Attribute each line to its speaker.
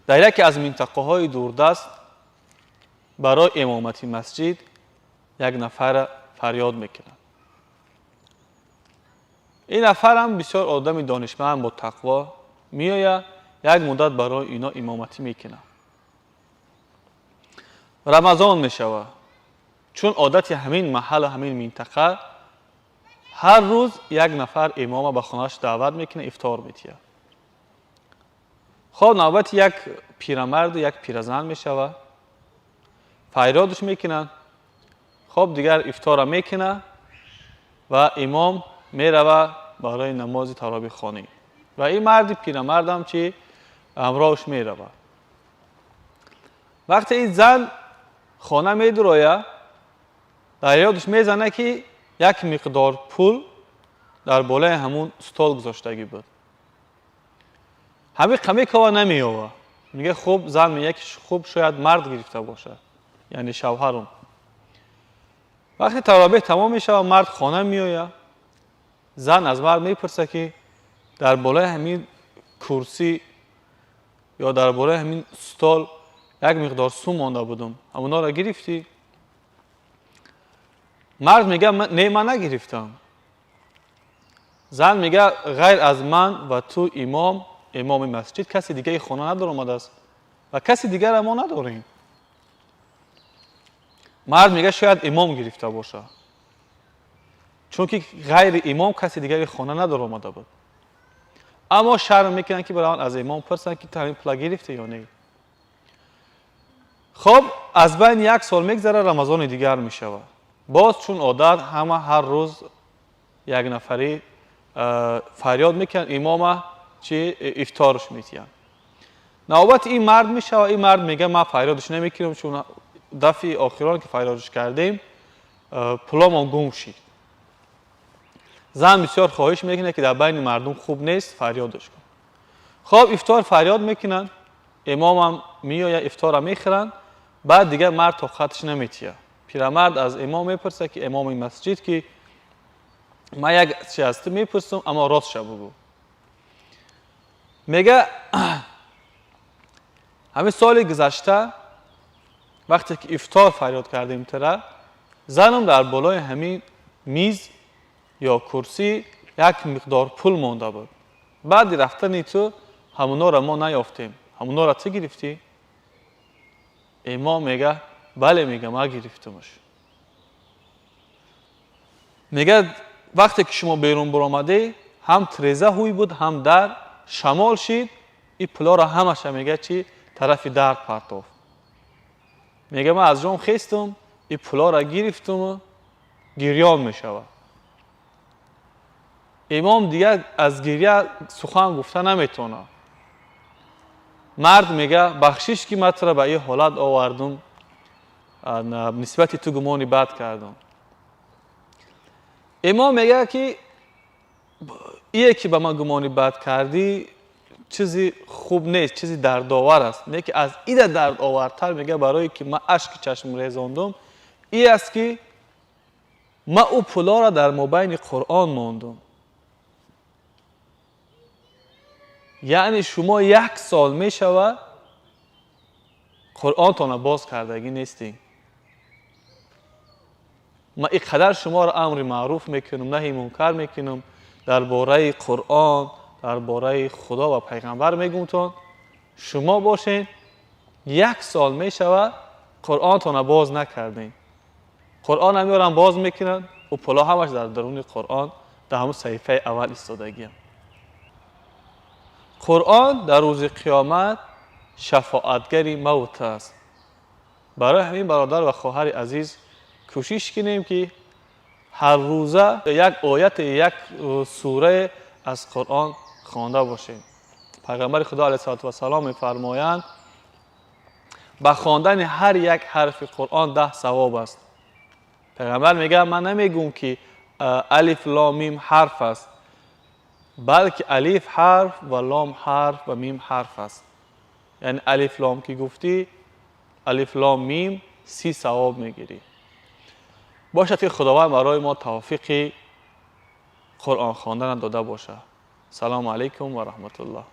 Speaker 1: Дар яке аз минтақаҳои дурдаст барои имомати масҷид як нафар фарёд мекунад. Ин нафарам бисёр одами донишманд, бо тақво меояд, як муддат барои ино имоматӣ мекунад. Рамазон мешавад. Чун одати ҳамин маҳаллу ҳамин минтақа, ҳар рӯз як нафар имома ба хонааш даъват мекунад, ифтор метиҳад. Хоб, навбати як пирамарду як пиразан мешавад, фарёдш мекунанд. Хоб, дигар ифтора мекунад ва имом мерава барои намози таровихонӣ ва ин марди пирамардам чи ҳамроҳш меравад. Вақте ин зан хона медурояд, дар ёдаш мезанад, ки як миқдор пул дар болои ҳамун стол гузоштагӣ буд. Ҳамин қамикова намеёва. Мега, хуб, зан мега, ки хуб, шояд мард гирифта бошад, яъне шавҳарум. Вақте таровеҳ тамом мешавад, мард хона меояд. Зан аз мард мепурсад, ки дар болои ҳамин курсӣ ё дар болои ҳамин стол як миқдор сум монда будум, ҳамонҳоро гирифтӣ? Мард мега, не, ман нагирифтам. Зан мега, ғайр аз ман ва ту, имом, имоми масҷид, каси дигари хона надоромадааст ва каси дигара мо надорем. Мард мега, шояд имом гирифта бошад, чунки ғайри имом каси дигари хона надоромада буд. Аммо шарм мекунанд, ки бараванд аз имом пурсанд, ки ту ҳамин пула гирифтӣ ё не. Хоб, аз байни як сол мегзарад, Рамазони дигар мешавад. Боз чун одат, ҳама ҳар рӯз як нафарӣ фарёд мекунанд имома, чи ифторш метиҳанд. Навбати ин мард мешавад. Ин мард мега, ман фарёдш намекунам, чун дафъи охирон ки фарёдш кардем, пуломон гум шид. Зан бисёр хоҳиш мекунад, ки дар байни мардум хуб нест, фарёдш кун. Хоб, ифтор фарёд мекунанд, имомам меояд, ифтора мехӯранд. Баъд дигар мард тоқатш наметиҳад. Пирамард аз имом мепурсад, ки имоми масҷид, ки ман як чи аз ту мепурсам, аммо ростша бугӯ. Мега, ҳамин соли гузашта вақте ки ифтор фарёд кардем тира, занам дар болои ҳамин миз ё курсӣ як миқдор пул монда буд. Баъди рафтани ту ҳамонҳоро мо наёфтем, ҳамонҳоро ту гирифтӣ? Имом мега, бале, мега, ман гирифтамаш. Мега, вақте ки шумо берун баромадӣ, ҳам треза ҳуй буд, ҳам дар шамол шид, ин пулоро ҳамаша, мега, чи тарафи дар партофт. Мега, ман аз ҷом хестум, ин пулоро гирифтуму гирён мешавад. Имом дигар аз гирья сухан гуфта наметавонад. Мард мега, бахшиш, ки ман туро ба ин ҳолат овардум, нисбати ту гумони бад кардам. Имом мега, ки ие ки ба ман гумони бад кардӣ, чизи хуб нест, чизи дардовар аст. Не ки аз ида дардовартар, мега, барое ки ман ашки чашм резондум, и аст, ки ман ӯ пулоро дар мобайни Қуръон мондум. Яъне шумо як сол мешавад, Қуръонтонро боз кардагӣ нестем. Ман ин қадар шуморо амри маъруф мекунам, наҳи мункар мекунам, дар бораи Қуръон, дар бораи Худо ва пайғамбар мегумтон, шумо бошед, як сол мешавад, Қуръонтонро боз накардем. Қуръон меорам, боз мекунанд, ӯ пуло ҳамаш дар даруни Қуръон, дар ҳамун саҳифаи аввал истодагиам. Қуръон дар рӯзи қиёмат шафоатгари мавт аст. Барои ҳамин, бародар ва хоҳари азиз, кӯшиш кунем, ки ҳар рӯза як ояте, як сурае аз Қуръон хонда бошем. Пайғамбари Худо алайҳиссалоту вассалом мефармоянд, ба хондани ҳар як ҳарфи Қуръон 10 савоб аст. Пайғамбар мегӯяд, ман намегӯм, ки алиф, лом, мим ҳарф аст, балки алиф ҳарф ва лом ҳарф ва мим ҳарф аст. Яъне алиф лом ки гуфтӣ, алиф лом мим, 30 савоб мегирӣ. Бошад, ки Худованд барои мо тавфиқи Қуръон хонданро дода бошад. Салому алайкум ва раҳматуллоҳ.